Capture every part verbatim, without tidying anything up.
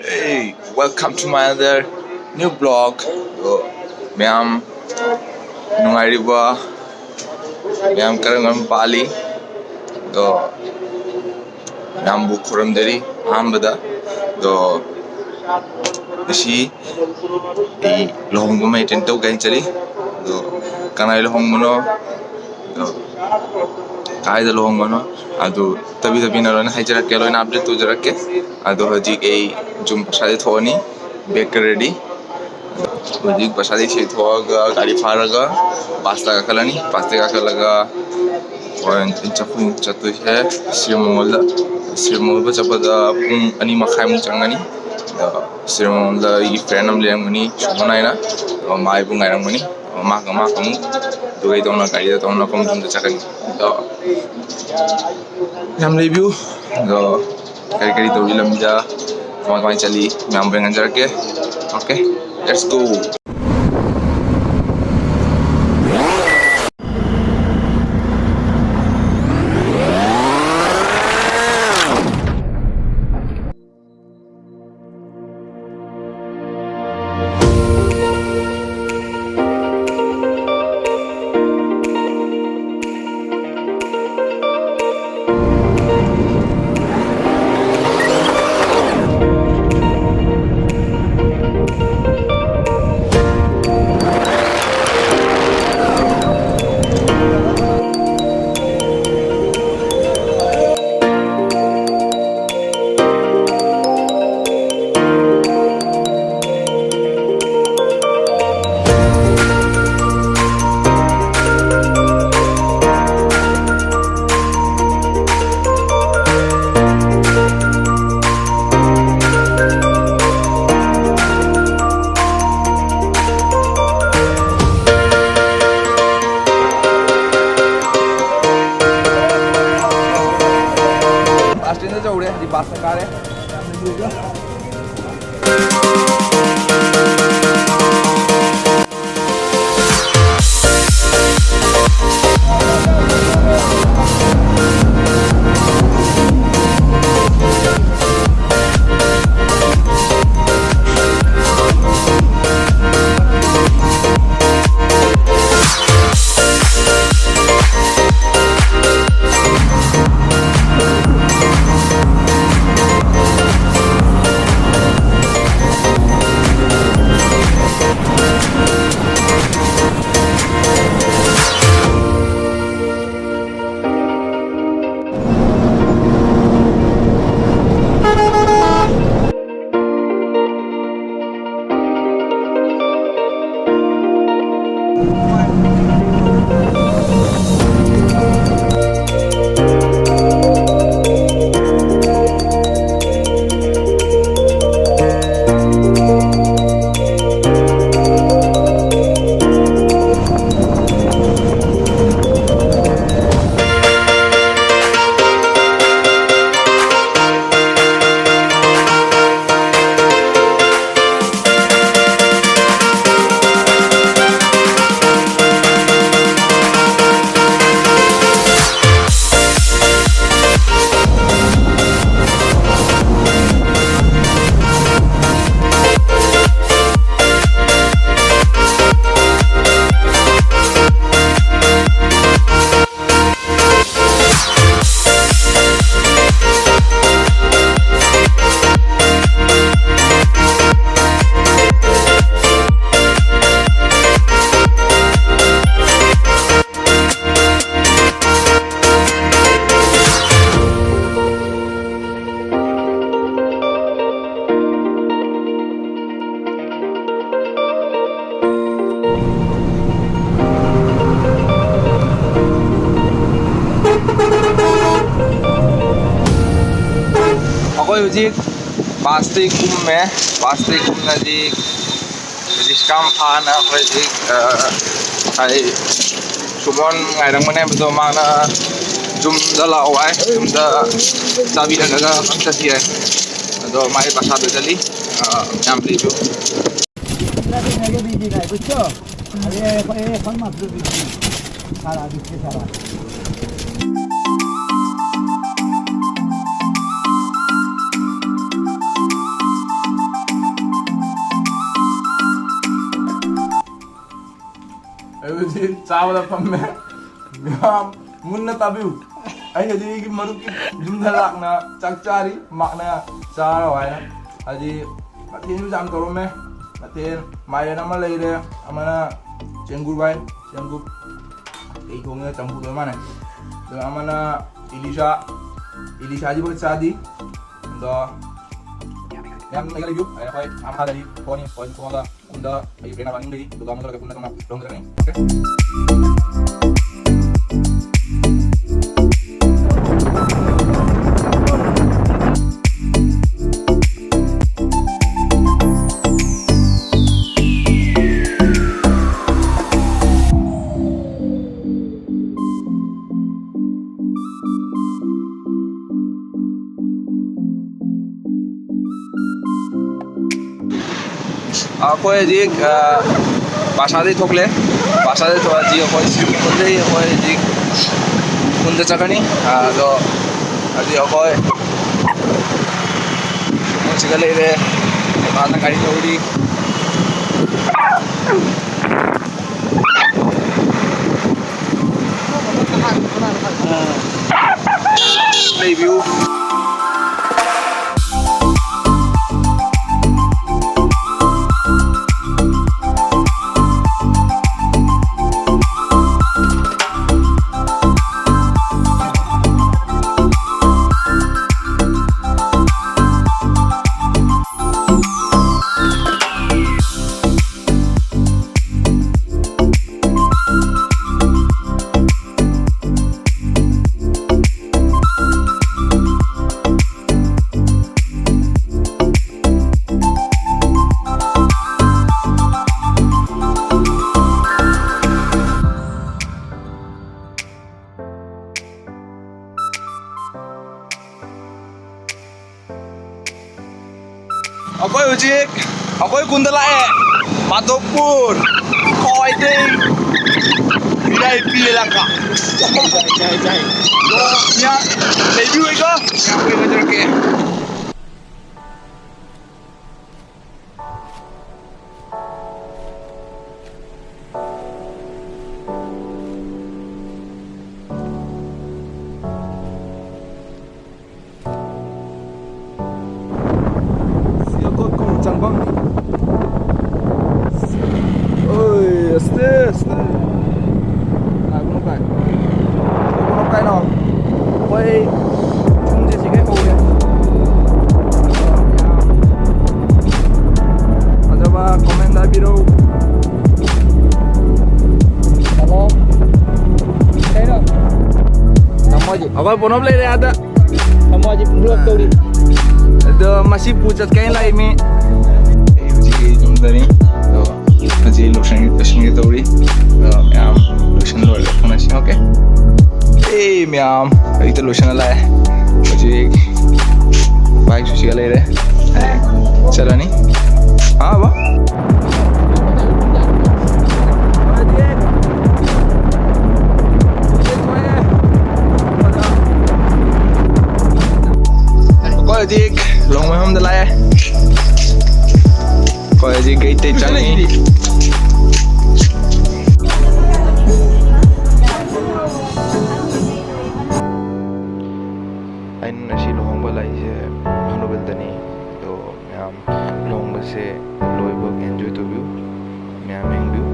Hey, welcome to my other new vlog. ꯑꯗꯣ ꯃꯌꯥꯝ ꯅꯨꯡꯉꯥꯏꯔꯤꯕ? ꯃꯌꯥꯝ ꯀꯔꯝ ꯀꯔꯝ ꯄꯥꯜꯂꯤ? ꯑꯗꯣ ꯃꯌꯥꯝꯕꯨ ꯈꯨꯔꯨꯝꯖꯔꯤ ꯑꯍꯥꯟꯕꯗ꯫ ꯑꯗꯣ ꯉꯁꯤ ꯑꯩ ꯂꯨꯍꯣꯡꯕ ꯑꯃ ꯑꯦꯇꯦꯟ ꯇꯧꯒꯦ ꯍꯥꯏꯅ ꯆꯠꯂꯤ꯫ ꯑꯗꯣ ꯀꯅꯥꯏ ꯂꯨꯍꯣꯡꯕꯅꯣ, ꯑꯗꯣ ꯀꯥꯏꯗ ꯂꯨꯍꯣꯡꯕꯅꯣ, ꯑꯗꯨ ꯇꯞꯄꯤ ꯇꯞꯄꯤꯅ ꯂꯣꯏꯅ ꯍꯥꯏꯖꯔꯛꯀꯦ, ꯂꯣꯏꯅ ꯑꯞꯗꯦꯠ ꯇꯧꯖꯔꯛꯀꯦ꯫ ꯑꯗꯣ ꯍꯧꯖꯤꯛ ꯑꯩ ꯌꯨꯝ ꯉꯁꯥꯏꯗ ꯊꯣꯛꯑꯅꯤ, ꯕꯦꯛꯀ ꯔꯦꯗꯤ꯫ ꯍꯧꯖꯤꯛ ꯕꯁꯥꯗꯒꯤ ꯊꯣꯛꯑꯒ ꯒꯥꯔꯤ ꯐꯥꯔꯒ ꯕꯁꯇ ꯀꯥꯈꯠꯂꯅꯤ꯫ ꯕꯁꯇ ꯀꯥꯈꯠꯂꯒ ꯍꯣꯔꯦꯟ ꯆꯠꯄ-, ꯆꯠꯇꯣꯏꯁꯦ ꯁꯤꯔꯃꯣꯜꯗ꯫ ꯁꯤꯔꯃꯣꯜꯗ ꯆꯠꯄꯗ ꯄꯨꯡ ꯑꯅꯤ ꯃꯈꯥꯏꯃꯨꯛ ꯆꯪꯒꯅꯤ꯫ ꯑꯗꯣ ꯁꯤꯔꯃꯣꯜꯗ ꯑꯩꯒꯤ ꯐ꯭ꯔꯦꯟ ꯑꯃ ꯂꯩꯔꯝꯒꯅꯤ, ꯁꯨꯃꯟ ꯍꯥꯏꯅ꯫ ꯑꯗꯣ ꯃꯥ ꯑꯩꯕꯨ ꯉꯥꯏꯔꯝꯒꯅꯤ꯫ ꯑꯗꯣ ꯃꯥꯒ ꯃꯥꯒ ꯑꯃꯨꯛ ꯑꯗꯨꯒꯩ ꯇꯧꯅ ꯒꯥꯔꯤꯗ ꯇꯧꯅ ꯃꯐꯝ ꯃꯐꯝꯗ ꯆꯠꯀꯅꯤ꯫ ꯑꯗꯣ ꯌꯥꯝ ꯂꯩꯕꯤꯌꯨ꯫ ꯑꯗꯣ ꯀꯔꯤ ꯀꯔꯤ ꯇꯧꯔꯤ ꯂꯝꯕꯤꯗ, ꯀꯃꯥꯏ ꯀꯃꯥꯏ ꯆꯠꯂꯤ, ꯃꯌꯥꯝ ꯍꯣꯔꯦꯟ ꯉꯥꯡꯖꯔꯛꯀꯦ꯫ Okay, let's go. Bus stand ꯌꯧꯔꯦ, ꯍꯧꯖꯤꯛ ꯕꯁꯇ ꯀꯥꯔꯦ꯫ ꯍꯧꯖꯤꯛ ꯕꯁꯇꯤ ꯀꯨꯝꯃꯦ꯫ ꯕꯁꯇꯤ ꯀꯨꯝꯅꯗꯤ ꯍꯧꯖꯤꯛ ꯁꯤꯀꯥꯝ ꯐꯥꯅ ꯑꯩꯈꯣꯏ ꯍꯧꯖꯤꯛ, ꯑ, ꯍꯥꯏꯗꯤ ꯁꯨꯃꯣꯟ ꯉꯥꯏꯔꯝꯒꯅꯤ ꯍꯥꯏꯕꯗꯣ ꯃꯥꯅ ꯌꯨꯝꯗ ꯂꯥꯛꯑꯣ ꯍꯥꯏ꯫ ꯌꯨꯝꯗ ꯆꯥꯕꯤ ꯍꯜꯂꯒ ꯑꯗꯨꯝ ꯆꯠꯈꯤ ꯍꯥꯏ꯫ ꯑꯗꯣ ꯃꯥꯒꯤ ꯕꯁꯥꯗ ꯆꯠꯂꯤ꯫ ꯑ, ꯌꯥꯝ ꯂꯩꯕꯤꯌꯨ꯫ ꯑꯩ ꯍꯧꯖꯤꯛ ꯆꯥꯕꯗ ꯐꯝꯃꯦ꯫ ꯃꯌꯥꯝ ꯃꯨꯟꯅ ꯇꯥꯕꯤꯌꯨ꯫ ꯑꯩ ꯍꯧꯖꯤꯛ ꯑꯩꯒꯤ ꯃꯔꯨꯞꯀꯤ ꯌꯨꯝꯗ ꯂꯥꯛꯅ ꯆꯥꯛ ꯆꯥꯔꯤ꯫ ꯃꯥꯛꯅ ꯆꯥꯔꯣ ꯍꯥꯏꯅ꯫ ꯍꯧꯖꯤꯛ ꯃꯊꯦꯜꯁꯨ ꯌꯥꯝ ꯇꯧꯔꯝꯃꯦ꯫ ꯃꯊꯦꯜ ꯃꯥꯏꯔꯦꯟ ꯑꯃ ꯂꯩꯔꯦ, ꯑꯃꯅ ꯆꯦꯡꯒꯨꯞ ꯍꯥꯏ, ꯆꯦꯡꯒꯨꯞ ꯀꯩ ꯊꯣꯡꯉꯦ? ꯆꯝꯐꯨꯠ ꯑꯣꯏ ꯃꯥꯅꯦ꯫ ꯑꯗꯨꯒ ꯑꯃꯅ ꯏꯂꯤꯁꯥ, ꯏꯂꯤꯁꯥꯁꯤꯕꯨ ꯆꯥꯗꯤ꯫ ꯑꯗꯣ ꯌꯥꯝ ꯂꯩꯒ ꯂꯩꯕꯤꯌꯨ꯫ ꯑꯩꯈꯣꯏ ꯑꯥ ꯃꯈꯥꯗꯗꯤ ꯊꯣꯛꯑꯅꯤ, ꯍꯣꯏ ꯊꯣꯛꯑꯒ ꯌꯨꯝꯗ ꯑꯩ ꯐ꯭ꯔꯦꯟ ꯑꯃ ꯌꯨꯝꯗꯒꯤ, ꯑꯗꯨꯒ ꯑꯃꯨꯛ ꯂꯣꯏꯔꯒ ꯄꯨꯟꯅ ꯊꯣꯡꯅ ꯂꯣꯏꯔꯒꯅꯤ꯫ ꯑꯣꯀꯦ꯫ ꯑꯩꯈꯣꯏ ꯍꯧꯖꯤꯛ, ꯑ, ꯕꯥꯁꯥꯗꯩ ꯊꯣꯛꯂꯦ꯫ ꯕꯥꯁꯥꯗꯩ ꯊꯣꯛꯂꯛꯑꯗꯤ ꯑꯩꯈꯣꯏ ꯁꯤꯔꯨꯝ ꯈꯨꯟꯗꯩ ꯑꯩꯈꯣꯏ ꯍꯧꯖꯤꯛ ꯈꯨꯟꯗ ꯆꯠꯀꯅꯤ꯫ ꯑ, ꯑꯗꯣ ꯍꯧꯖꯤꯛ ꯑꯩꯈꯣꯏ ꯁꯤꯒ ꯂꯩꯔꯦ꯫ ꯏꯃꯥꯅ ꯒꯥꯔꯤ ꯊꯧꯔꯤ꯫ ꯂꯩꯕꯤꯌꯨ꯫ ꯑꯩꯈꯣꯏ ꯍꯧꯖꯤꯛ ꯑꯩꯈꯣꯏ ꯈꯨꯟꯗ ꯂꯥꯛꯑꯦ꯫ ꯃꯥꯙꯣꯄꯨꯔ, ꯈ꯭ꯋꯥꯏꯗꯩ ꯚꯤ ꯑꯥꯏ ꯄꯤ ꯑꯦꯂꯥꯀꯥ꯫ ꯂꯩꯕꯤꯔꯣꯏꯀꯣ? ꯁꯤ ꯑꯩꯈꯣꯏ ꯈꯨꯟ ꯆꯪꯐꯝꯅꯤ꯫ ꯑꯣꯏ, ꯑꯁꯇꯦ, ꯑꯁꯇꯦ꯫ ꯀꯥꯏꯕꯨꯅꯣ ꯀꯥꯏ? ꯀꯥꯏꯕꯨꯅꯣ ꯀꯥꯏꯅꯣ? ꯑꯩꯈꯣꯏ ꯄꯨꯡꯁꯦ ꯁꯤꯒꯩ ꯍꯧꯔꯦ꯫ ꯐꯖꯕ comment ꯍꯥꯏꯕꯤꯔꯛꯎ꯫ ꯍꯜꯂꯣ꯫ ꯀꯩꯅꯣ? ꯇꯥꯃꯣ ꯍꯧꯖꯤꯛ ꯑꯩꯈꯣꯏ ꯄꯣꯅꯣꯞ ꯂꯩꯔꯦ ꯑꯥꯗ꯫ ꯊꯝꯃꯣ ꯍꯧꯖꯤꯛ vlog ꯇꯧꯔꯤ꯫ ꯑꯗꯣ ꯃꯁꯤ ꯄꯨ ꯆꯠꯀꯦꯅ ꯂꯥꯛꯏ ꯃꯤ꯫ ꯑꯩ ꯍꯧꯖꯤꯛ ꯑꯩ ꯌꯨꯝꯗꯅꯤ꯫ ꯑꯗꯣ ꯍꯧꯖꯤꯛ ꯂꯣꯏꯁꯟꯒꯦ, ꯂꯣꯏꯁꯟꯒꯦ ꯇꯧꯔꯤ꯫ ꯑꯗꯣ ꯃꯌꯥꯝ ꯂꯣꯏꯁꯟ ꯂꯣꯏꯔꯒ ꯈꯪꯅꯁꯤ, okay? ꯑꯦ ꯃꯌꯥꯝ, ꯍꯧꯖꯤꯛꯇ ꯂꯣꯏꯁꯟꯅ ꯂꯥꯛꯑꯦ꯫ ꯍꯧꯖꯤꯛ bike ꯁꯨ ꯁꯤꯒ ꯂꯩꯔꯦ꯫ ꯆꯠꯂꯅꯤ꯫ ꯑꯥ, ꯕꯥ꯫ ꯑꯩꯈꯣꯏ ꯍꯧꯖꯤꯛ ꯂꯨꯍꯣꯡꯕ ꯃꯐꯝꯗ ꯂꯥꯛꯑꯦ꯫ ꯑꯩꯈꯣꯏ ꯍꯧꯖꯤꯛ gate ꯇꯩ ꯆꯪꯉꯤ꯫ ꯑꯩꯅ ꯉꯁꯤ ꯂꯨꯍꯣꯡꯕ ꯂꯥꯛꯏꯁꯦ ꯍꯅꯨꯕꯦꯜꯗꯅꯤ꯫ ꯑꯗꯣ ꯃꯌꯥꯝ ꯂꯨꯍꯣꯡꯕꯁꯦ ꯂꯣꯏꯕ enjoy ꯇꯧꯕꯤꯌꯨ꯫ ꯃꯌꯥꯝ ꯌꯦꯡꯕꯤꯌꯨ꯫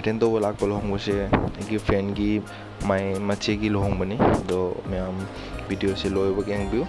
ꯑꯦꯇꯦꯟ ꯇꯧꯕ ꯂꯥꯛꯄ ꯂꯨꯍꯣꯡꯕꯁꯦ ꯑꯩꯒꯤ ꯐ꯭ꯔꯦꯟꯒꯤ ꯃꯥꯏ ꯃꯆꯦꯒꯤ ꯂꯨꯍꯣꯡꯕꯅꯤ꯫ ꯑꯗꯣ ꯃꯌꯥꯝ ꯚꯤꯗꯤꯑꯣꯁꯦ ꯂꯣꯏꯕ ꯌꯦꯡꯕꯤꯌꯨ꯫